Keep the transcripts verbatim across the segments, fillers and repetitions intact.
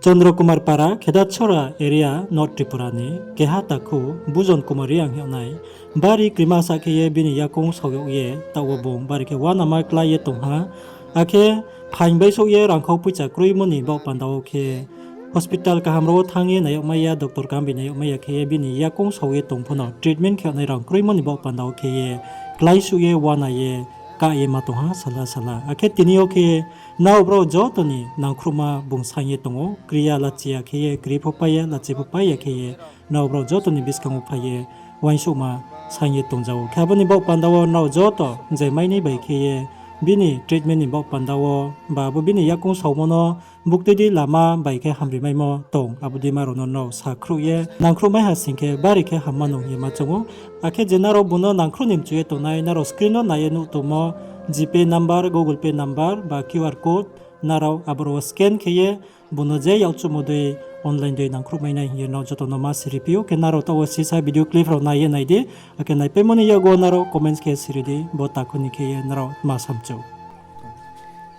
Chandra Kumar Para, Khedachora area, North Tripura ni keha takhu Bujon Kumar Reang hing yagnai bari krima sa khe ye bini yakoung sao yag ye, taoh wo bung bari khe uanama klái ye tong ha. Akhe phaing baisouh ye rangkhau poicha kroimo ni baoh panda wo khe hospital kaham rao wo thanng ye nai yagmai ya, doctor kaham bai nai yagmai ya khe ye bini yakoung sao ye tong pho no treatment khe yagnai rang kroimo ni baoh panda wo khe ye kláisuh ye uana ye kah ye ma tong ha sala sala. Akhe tini yo khe nrao brao joto ni nangkhruhma bung saing ye tong ou, kri ya lachi ya khe ye, kri pho pai ya, lachi pho pai ya khe ye, nrao brao joto ni buskang wo phai ye uaingsouhma saing ye tongja ou. Khe abo ni baoh panda wo nrao joto je mainai bai khe ye bini treatment ni baoh panda wo, ba abo bini yakoung saomo no buktui di lama bai khe hamrimaimo tong, abo dei ma rao no nrao sakhruh ye nangkhruhmai ha sing khe bari khe hamma nung hing ye ma choung ou. Akhe je nrao bung no nangkhruh ni mchu ye tongnai, nrao screen no nai ye nuh tongmo GPay number, Google Pay number ba QR code nrao aboro wo scan khe ye bung no je yakchuhmo dei online dei nangkhruhmai nai hing ye nrao joto no ma siri phi ou. Khe nrao taoh wo sisa video clip rao nai ye nai di. Akhe naipaimo ni yakgu wo nrao comments khe siri di, bo takhu ni khe ye nrao ma samchu.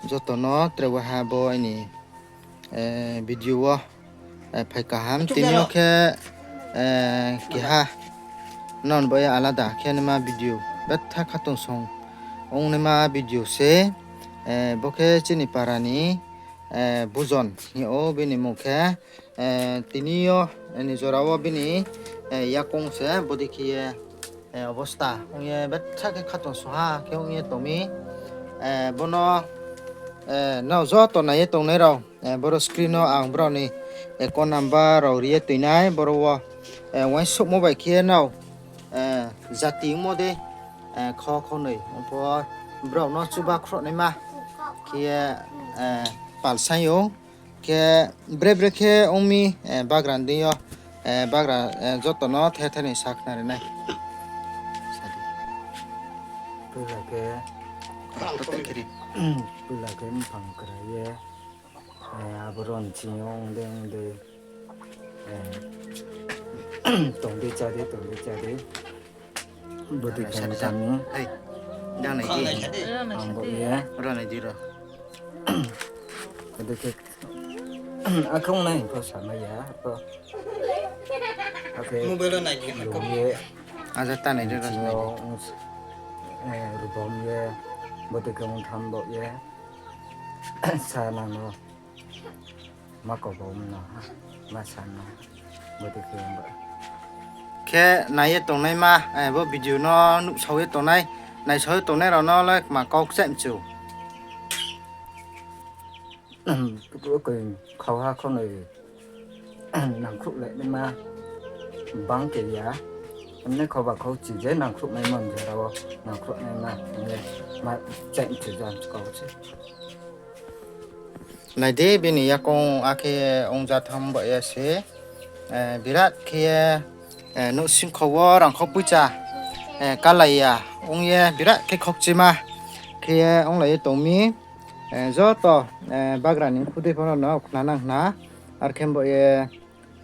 Joto no tre waha bo aini video wo phai kaham. Tini yo khe keha non bo ye alada khe naima video, betha khatungsung ong naima video se. Bo khe chini para ni Bujon hing ou bini mung khe. Tini yo ni jora wo bini yakoung se bodei khe ye obosta ong ye betha khe khatungsung ha khe ong ye tong mi. Bono nrao joto nai ye tongnai rao, boro screen no ang brao ni account number rao ri ye toinai, boro wo uaingsouhmo bai khe nrao jati ongmo dei kho khonoi ong pho brao no chuba khrohnaima khe ye pal saing ou. Khe bre bre khe ong mi bagra ni deing yo, bagra joto no the the ni sakhnari nai. Poila khe, poila khe mphang krai ye, abo ron ching yo ong dei ong dei, tong dei chá dei, tong dei chá dei. Bodei khe tang mi. Ang bo ye. Bodei khe, akhe ong nai hing pho samai ya pho. Akhe mobile wo nai di, akhe ye. Aja ta nai di, ching yo, rubom ye, bodei khe ong tham bo ye. Sa nang no. Ma kau bo mno ha, ma sa no, bodei khe ong ba. Khe nai ye tongnaima, bo video no nuhsao ye tongnai, naisao ye tongnai rao no le kma kau kchaih mchu. Koi khau ha khau noi nangkhruh le naima bang khe ya. Mne khau ba khau chi je nangkhruh maimo ni jora wo nangkhruh naima, mne ma kchaih mchu ja mchu kau se. Nai di, bini yakoung akhe ongja tham bo ye se, birat khe ye, nouhsing khou wo rangkhau poicha, kalai ya, ong ye birat khe khokchima khe ye onglai ye tong mi, joto, bagra ni khudei pho no khna nang khna, arkhe bo ye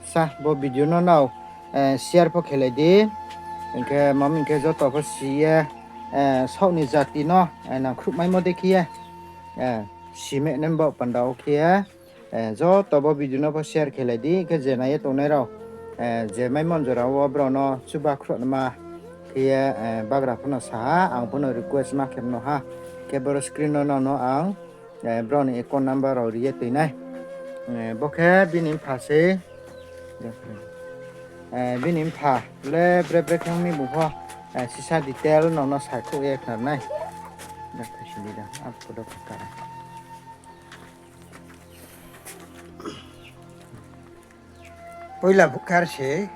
sa bo video no nrao, share pho khelai di, hing khe mami hing khe joto pho si ye, saoh ni jati no, nangkhruhmaimo dei khe ye, si me nem bo panda wo khe ye, joto bo video no pho share khelai di, hing khe je nai ye tongnai rao, je maimo ni jora wo brao no chuba khroh naima khe ye, bagra pho no sa ha, ang pho no request ma khe mno ha, khe boro screen no nrao no ang, brao ni account number rao ri ye toi nai. Bo khe bini mpha se, bini mpha le bre bre khe ong mi bung pho, sisa detail nrao no sakhouh ye khna nai. Poila bukar se,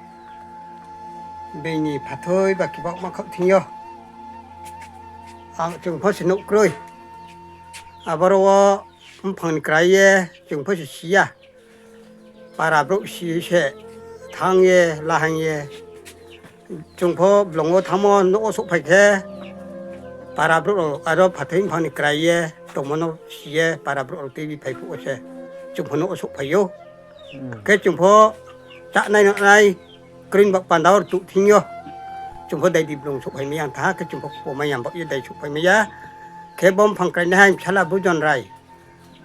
bini phathoi ba kibakma khaoh thing yo. Ang chung pho se nuh kroi. Aboro wo mphang ni krai ye chung pho se si ya. Para brouh si se thanng ye, lahaing ye. Chung pho blong wo thanngmo nouh wo souhphai khe, para brouh rao aro phathoi mphang ni krai ye tongmo no si ye para brouh rao tuibi phai phuh wo se chung pho nouh wo souhphai ou. Khe chung pho chánai nonai kroi ni baoh panda wo rtuh thing yo. Chung pho dai di blong souhphai mai ya tha, khe chung pho kpomai ya baoh ye dai souhphai mai ya. Khe bo mphang krainaiha bsala Bujon Rai.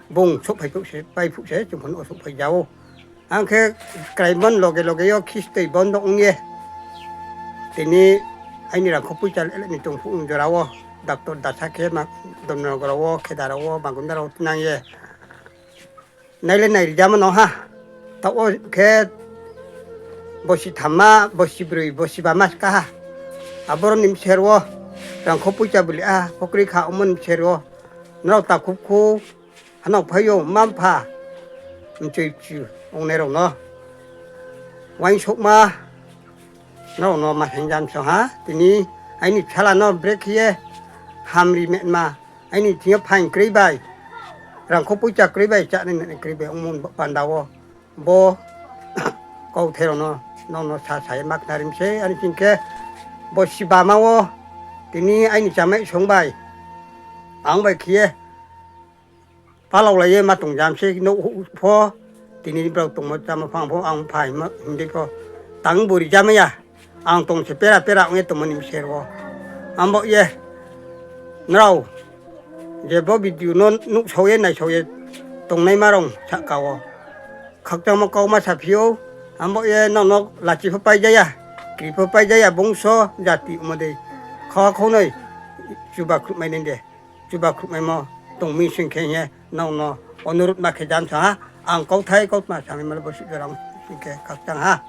Bung souhphai phuh se, pai phuh se, chung pho nouh wo souhphai ja ou. Ang khe kraimon loge loge yo khistoi bondo ong ye. Tini aini rangkho poicha le ni tong phuh jora wo, doctor dasa khe ma Domnogor wo, Khedar wo, Magunda rao wo tinang ye. Nai le nai rijamo no ha. Taoh wo khe bosi thamma, bosi broi, bosi bama ska ha. Aboro ni bser wo rangkho poicha buli a, pokri kha omo ni bser wo. Nrao takhu khu, hanao phai yo, mma mpha, mchoi chu, ongnai rao no uaingsouhma, nrao no ma saing jam song ha, tini aini bsala no brekhe ye hamri menma, aini thing yo phaing kroi bai, rangkho poicha kroi bai, chánai nai kroi bai ongmo panda wo, bo kauthai rao no, nrao no sa sa ye ma khnari mi se, ani sing khe bosi bama wo, tini aini chamai song bai, ang bai khe ye, palaolai ye ma tong jam se, nouh pho, tini brao tongmo chámo phang pho, ang phaimo hing dei pho, tang bo rijamai ya, ang tong se pera pera ong ye tongmo ni bser wo. Abo ye, nrao, je bo video no nuhsao ye, naisao ye, tongnaima rao sahka wo khakchangmo kauma saphi ou, abo ye nrao no lachi pho paija ya, kri pho paija ya, bongso jati omo dei, kha khaunoi, chuba khruhmai nai de, chuba khruhmaimo tong mi sing khe hing ye nrao no onurut ma khe jam sa ha, ang kauthai kautma samaimo le bo suh jora sing khe khakchang ha.